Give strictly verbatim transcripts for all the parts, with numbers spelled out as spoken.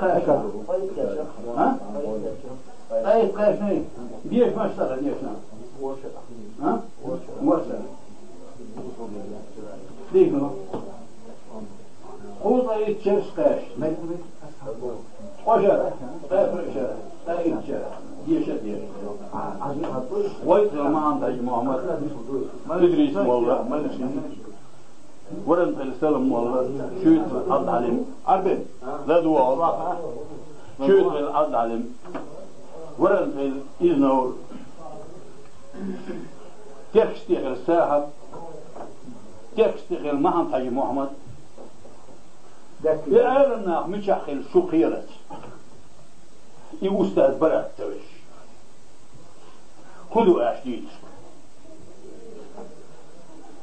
А? Ай, кхаьчни. Деш маша сара, дешна. А? Маша. Дийхна. Кхузткъа итт шераш кхаьчна. Ткъо шера, ткъе кхо шера, ткъе итт шера. Деша, деша. Вай заман Хьажи Мухьаммад, Идрис молла, Варанхел Салам молла, Шуьйцел Ӏабдулхьалим. Арбен. Ладувгӏа. Шуьйцел Ӏабдулхьалим. Варанхел Изнаур. Терксте хила Сахьаб. Терксте хила Мухьаммад-Хьажи Мухьаммад. И Ӏелам нах мичахь хила шу кхералц? И устаз барат ца веш. ХӀун ду аша дийцар?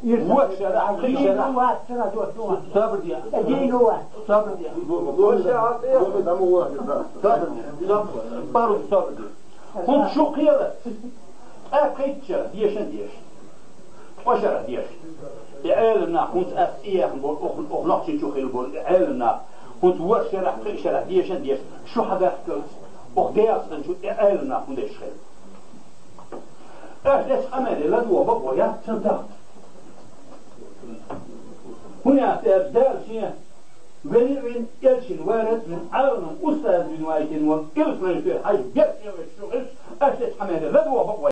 Вокх шарахь, кхин шарахь. Сабр де. Сабр де. Сабр де. Сабр. Пару сабр де. ХӀунда шу кхералц? Ткъе пхийтта шера деша деша. Ткъо шера деша. И Ӏелам нах, хӀунда ас и яхна болу, оха, оха нохчийчу хила болу и Ӏелам нах, хӀунда вокх шарахь, кхин шарахь деша деша. Шу хьадаьхкалц, оха дегӀ санна шу и Ӏелам нах хӀун деш хила? Аша дечу къамеле ладогӀа бакъо яц сан тахта. ХӀунда аьлча Дала шен вели а вина, элчанна варат а вина, Ӏаламан устаз вина вайтина волу Илсхан-Юьртара Хьажа беш а веш шу хилча, аша дечу къамеле ладогӀа бакъо